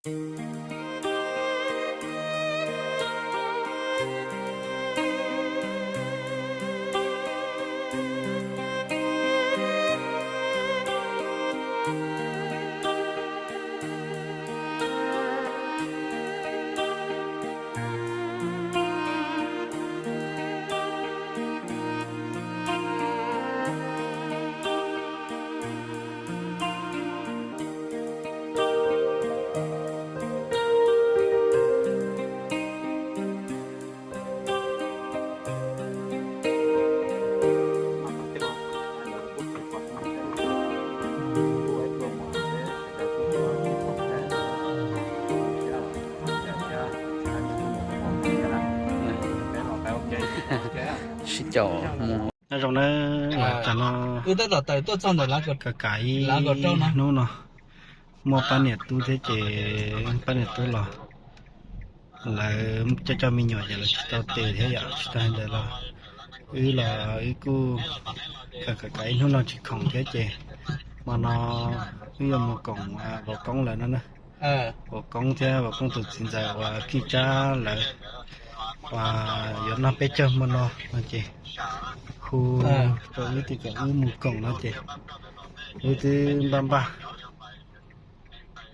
Sib caum mus. Nyob zoo na, tam no wb tab tom tawm tuaj txog ntawm lawv, kam kam ib hnub no muaj pab niam tub thiab ces pab niam tub los lawv coj coj me nyuam ces lawv tsis tau tes thiab yom, tsis tau ntawd los wb los wb kuj kam kam ib hnub no tsis khoom thiab ces hmo no wb yuav mus koom Vav Koob lawv no na. Vav Koob thiab Vav Koob tus txiv ntxawm uas Kij Tsab lawv uas yuav noj peb caug hmo no no ces hu rau wb tias kom wb mus koom no ces wb twb npaj npaj.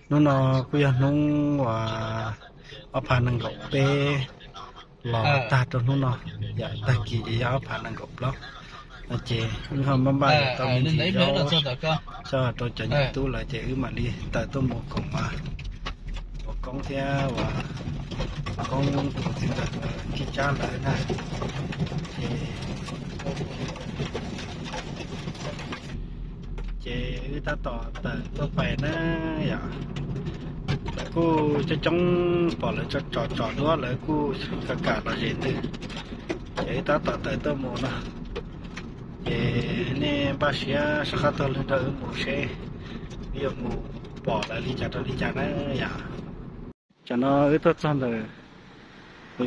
Hnub no kuj yog hnub uas ob phav nees nkaum peb los tag rau hnub no, yam tag kis ces yog ob phav nees nkaum plaub no ces wb ho npaj npaj yuav tau me ntsis zaub coj rau cov niam tub lawm ces wb mam li tawm tuaj mus koom Vav Koob thiab uas Koob tus txiv ntxawm Kij Tsab lawv na. Ces ces wb tab tom tawm tuaj pais na yom. Lawv kuj coob coob, pom lawv tso tsom duab lawv kuj kam kam los zem ntws. Ces wb tab tom tawm tuaj mus no. Ces nej npaj siab soj qab taug lw nrog wb mus seb wb yuav mus pom lawv li cas rau li cas na yom. Tam no wb tuaj txog ntawm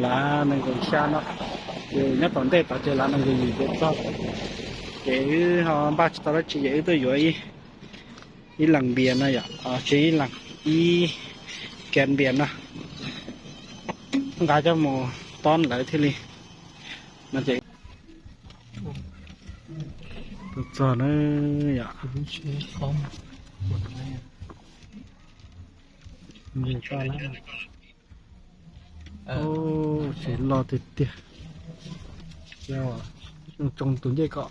lav nees nkaum xya no, ces nyob tom ntej tod ces lav nees nkaum yim ces txog. Ces wb ho npaj tsis tau dab tsi ces wb tuaj yuav ib lees npias no yom, tsis ib lees, ib kiav npias no nqa coj mus tob lawv thiaj li no ces tuaj txog na yom. Tsis loj tiag tiag. Tsoo tus ncej kom.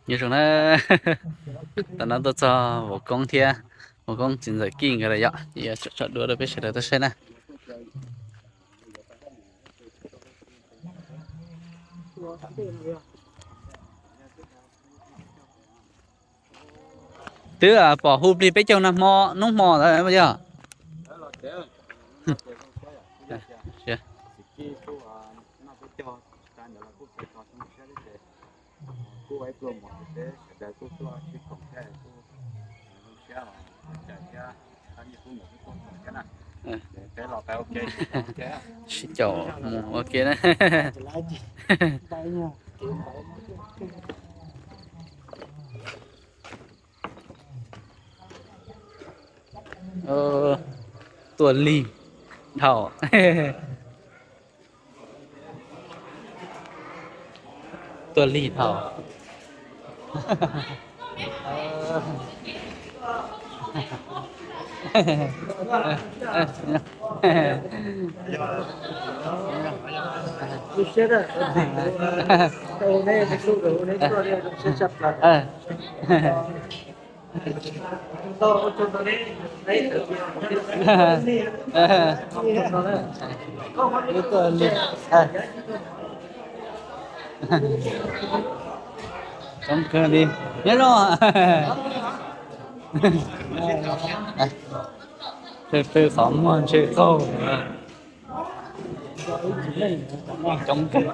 Nyob zoo na, tam no tuaj txog Vav Koob thiab Vav Koob txiv ntxawm Kij nkawd lawm yom, yuav tsom tsom duab rau peb sawv daws tau saib na. Twb pom hu plig peb caug no hmo, hnub hmo ntawd yog. Sib caum mus ua ke na. Tuaj lig dhau. Tuaj lig dhau. Coob kawg li. Nyob zoo. Pw qhov muag ntshe qaug. Coob kawg.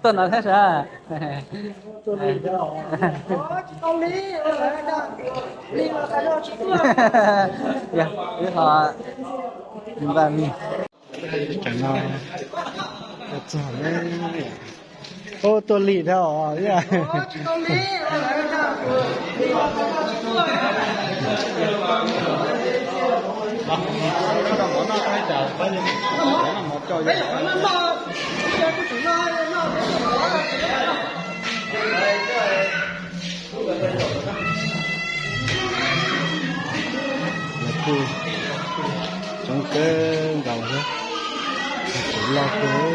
Tuaj no thiab sav. Wb ho npaj mis. Tam no Txog ne, ua tuaj lig dhau os. Lawv kuj coob kawg nkaus thiab, tseem loj kawg.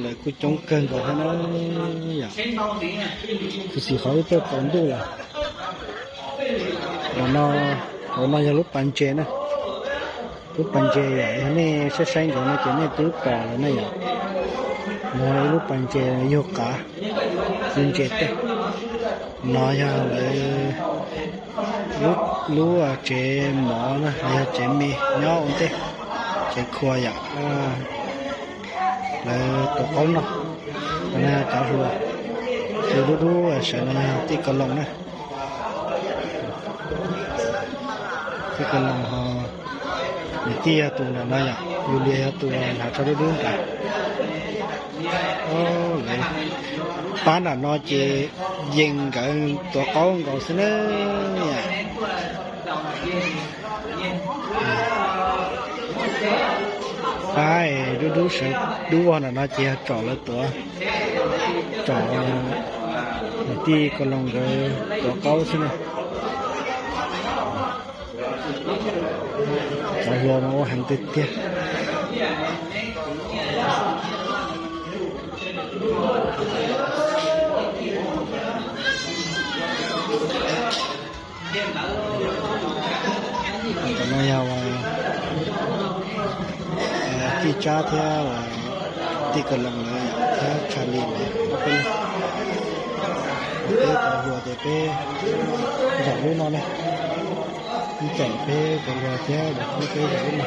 Lawv kuj coob kawg nkaus thiab na yom. Kuv sim qhov wb tuaj tsaus ntuj lawm. Hauv no yog lub pas ntses na. Lub pas ntses yom, yog nej saib saib nkaus no ces nej twb pom lawm ne yom. No ib lub pas ntses yug qav, yug ntses tej. No yog lawv lub tsev mov na, yog tsev me nyob ua ntej, tsev khua yom. Lawv tuav qaub no, no yog cov hluas, tus dub dub sawv no yog tij Kos Loos na. Tij Kos Loos ho, niam tij yog tus nram no yom, yus lias yog tus nram tso dub dub nram. Pab nram no ces yees nkawd tuav qaub nkaus xwb na. Pab dub dub sawv dub vog nram no ces yog tsom lawv tuav, tsom niam tij Kos Loos nkawd tuav qaub xwb na. Cov hluas no ua heev tiag tiag. Tam no yog tij Tsab thiab tij Kos Loos lawv thiab Tshas Lis lawv ob peb leeg. Peb cov hluas ces peb zaum lub no ne. Ib txhia peb cov hluas thiab zaum peb zaum lub no.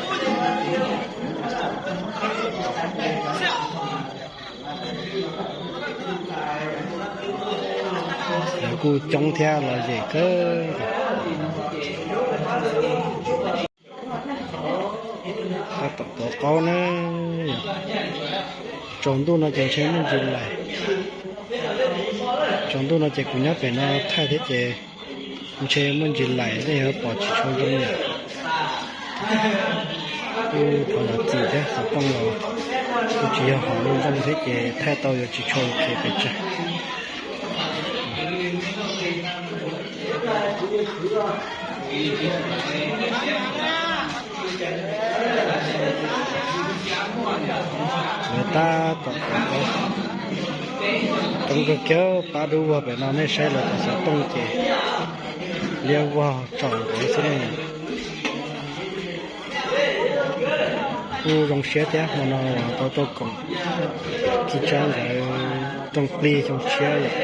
Lawv kuj coob thiab los zem kawg. Tab tom tuav qaub na. Tsaus ntuj no ces ntshe muaj ntsis lais. Tsaus ntuj no ces kuv nyob pem no thaij thiab ces ntshe muaj ntsis lais, nej yuav pom tsis tshua zoo yom. Kuj thov zam txim thiab, xov tooj los kuj tsis yog hom zoo thiab ces thaij tau yuav tsis tshua ok pes tsawg. Lawv tab tom tuav qaub, coob kawg kiag. Pab dub vog pem no nej saib lawv cov xov tooj ces liab vog tsaus nkaus xwb ne. Kuj zoo siab thiab, hmo no tau tuaj koom tij Tsab nkawd rooj plig xyoo tshiab yom.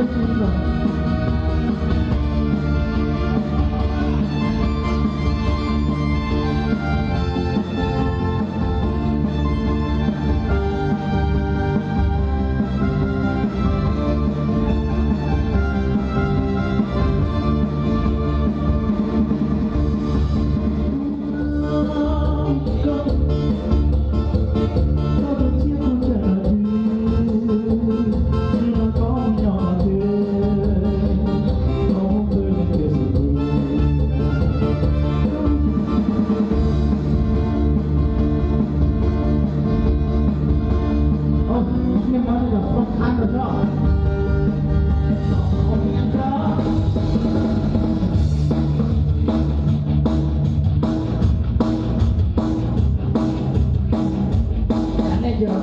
Nej cov los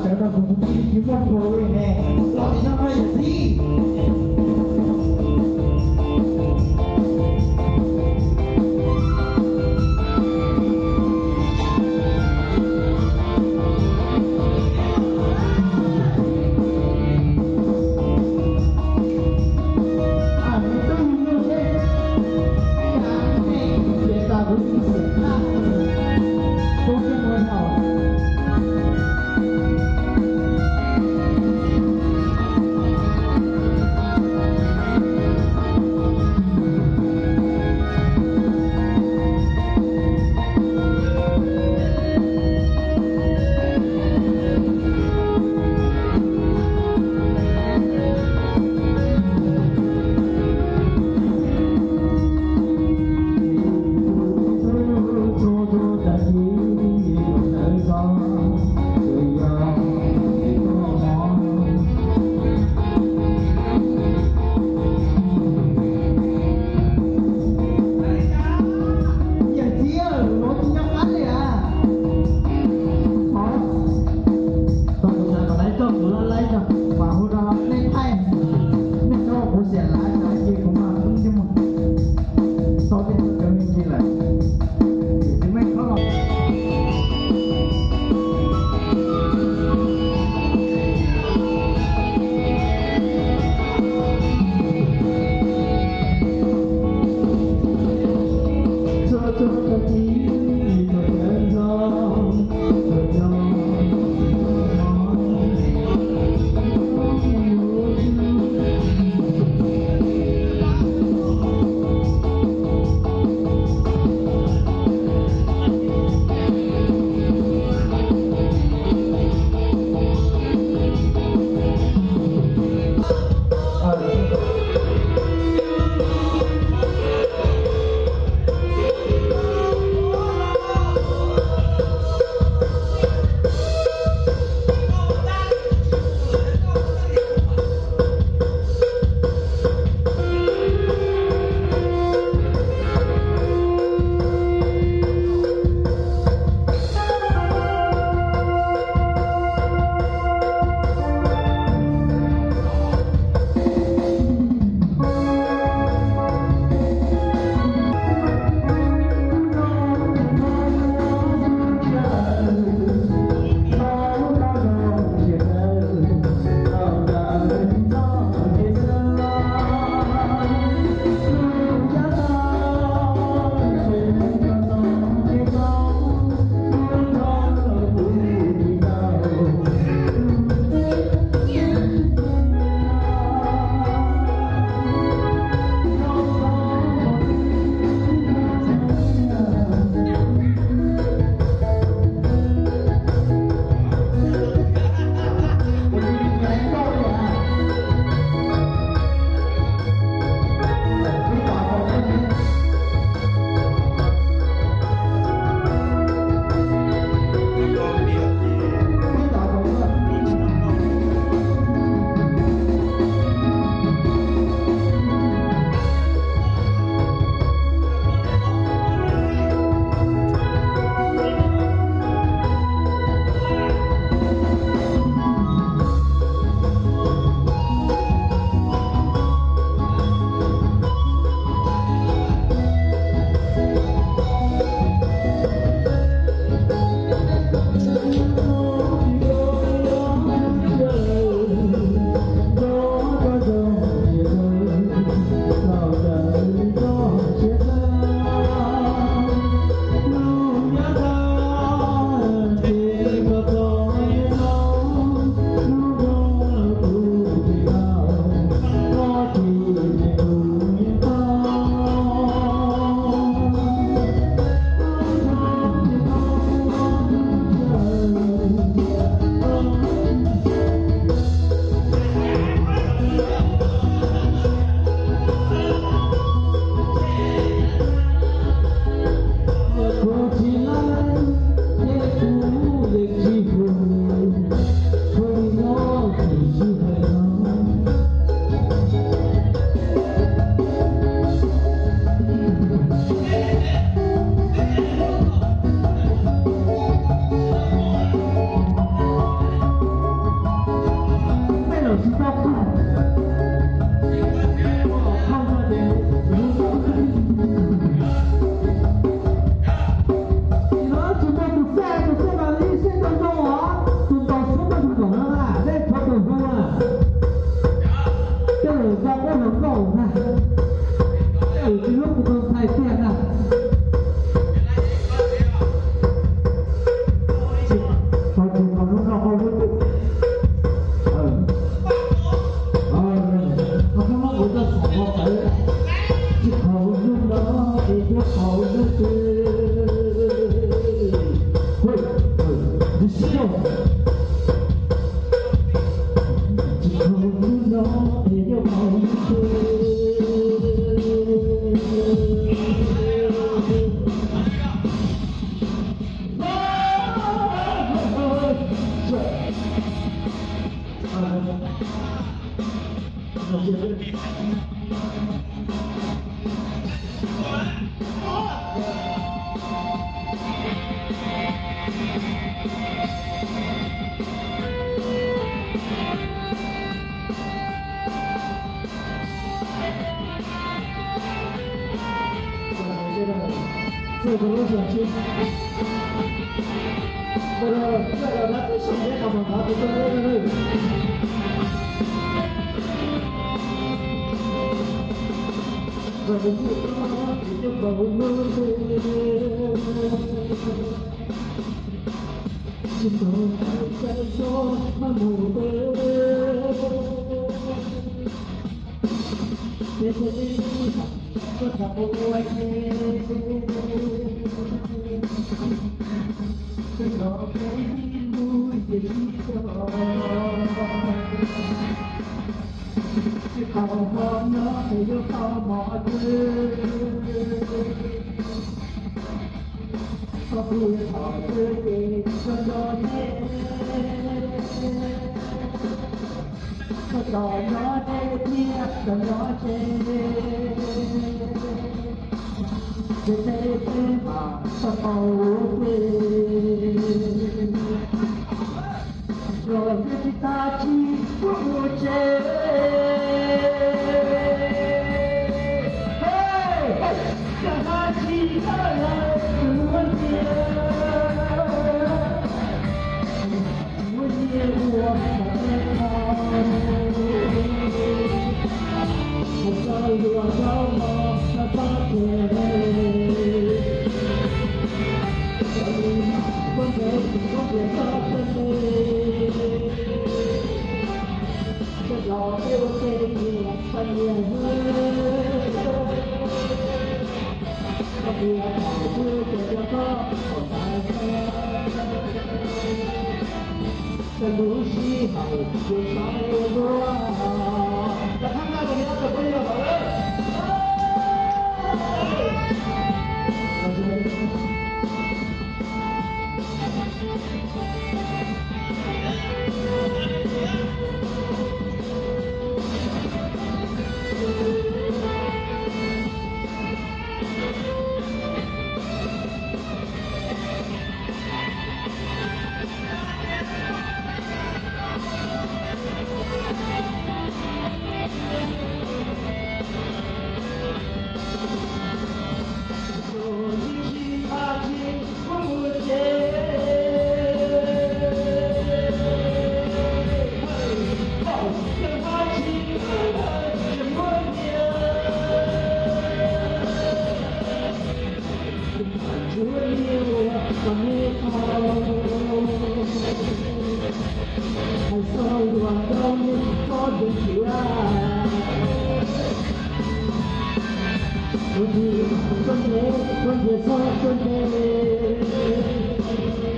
sawv rau kuv, kuv cia li muaj hluas li ne, los tim no no yawm txiv. Yawm txiv, luag tsis nco qab li as. Hov, tau kuv xav kom lawv coj kuv lawv lawv coj mas hu rau nej thaij, nej coj kuv xiam lav xav ces kuv mam hu coj mus tau tej tug cov me ntsis lawm. Yawm txiv, mej khob los. Nco qub hluas nkauj na, tsis hlub kuv tus ntxhais tiag na. Tsis qhov hnub no, tsis qhov hnub no es yuav qhov hnub twg. Tsis qhov hnub no es yuav qhov hnub twg. Tom no tej thiab tom no ces, ces tej peb mam tau tau ua ke. Los yog tsis tas tsis muaj ua ke, yog hais tsis tau los tsis muaj nyiaj. Muaj nyiaj ua mov noj, mus txog yuav zaub mov noj txog ces, ua ntev ua ntev txog txog ntev, txog los peb ua ke nyias txoj nyias hwj. Koj tias thaum twg ces yog koj thaum ntawd, lub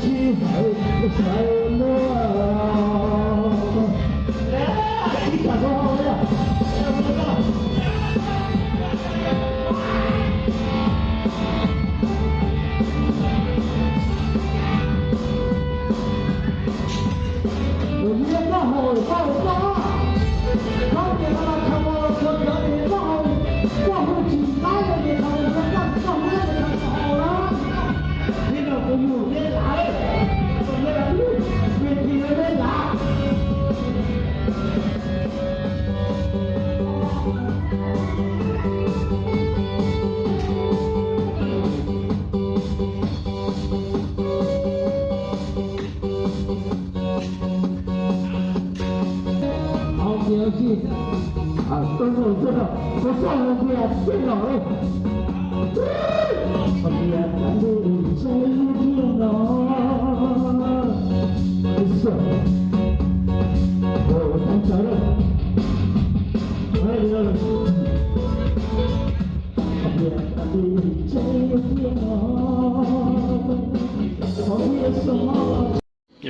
sij hawm kuv sawv ua luaj.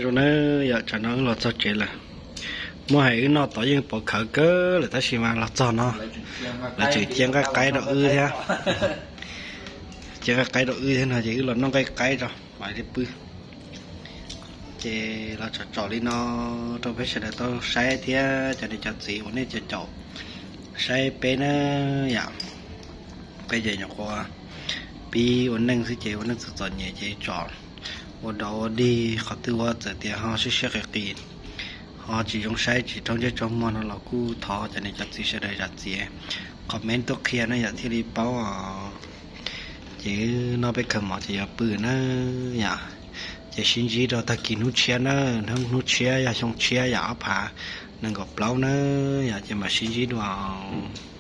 Zoo na, yam tsam no wb los txog tsev lawm. Muab hais wb noj tod yeej pov khawv kawg lawm tab sis mas los txog no lawv tseem cia nqaij qaib rau wb thiab. Cia nqaij qaib rau wb thiab no ces wb los noj nqaij qaib tso mam li pw. Ces los tsom tsom li no rau peb sawv daws tau saib thiab cov niam cov txiv uas nej caum caum saib peb na yom. Peb ces nyuam qhuav pib ua neej xwb ces ua neej txom txom nyem ces tsom ua dog ua dig qhov twg ua txawm tias ho siab siab qis qis, ho tsis zoo saib tsis raug ntsej raug muag no los kuj thov cov niam cov txiv sawv daws zam txim, comment tuaj qhia na yom thiaj li paub os. Ces wb noj peb khaws mov ces yuav pw na yom. Ces sib ntsib rau tag kis hnub tshiab na, hnub tshiab yog xyoo tshiab yom ob phav nees nkaum plaub na yom, ces mam sib ntsib dua os.